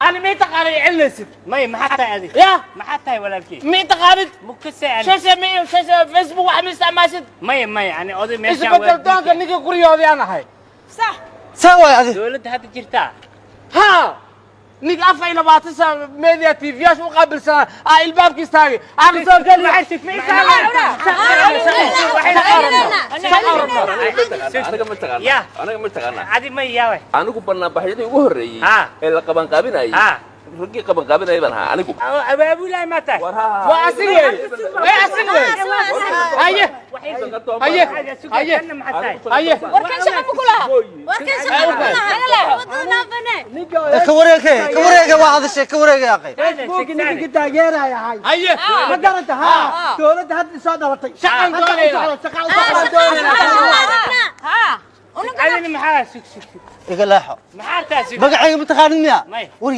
Ani ma taqaanay celinaysid? May, maxaa tahay adi? Ya. Maxaa tahay, walaalkii? Ma taqaanid? Mukase ani. Social media, social Facebook wax ma isticmaashid? May, may, ani oday meeshaan. Isbedel doonka ninka guryoodii aan ahay. Sax. Saa waay adi. Dowladda hadda jirtaa. Ha, ninka 24 sano media TV yaasha u qaabilsanaa aa ilbaabka istaagay aan soo geli. Anaga ma taqaana. Ya. Anaga ma taqaana. Adi may, yaawe? Anigu banaanbaxyadii ugu horreeyey Ha. ee la qabanqaabinayay, Ha. raggii qabanqaabinayay baan ahaa anigu. Abaabulaay ma tahay? War ha. Waa asig wey, way asig wey. Haye, haye, haye. Kanna maxaa tahay? Haye. Warkan shaqa ma kulaha, warkan shaqa ma kulaha. Ka wareege, ka wareege, waa hadashay, ka wareege, aqay. Facebook ninka taageeraya ahay. Haye. Ma garanta? Ha, dowladda hadda soo dhalatay. Shaqan doonayna. Shaqa u doonayna. Adina maxaa? Sug, sug, sug. Iga leexo. Maxaa tahay? Sug. Magacayga ma taqaanin miya? May. War.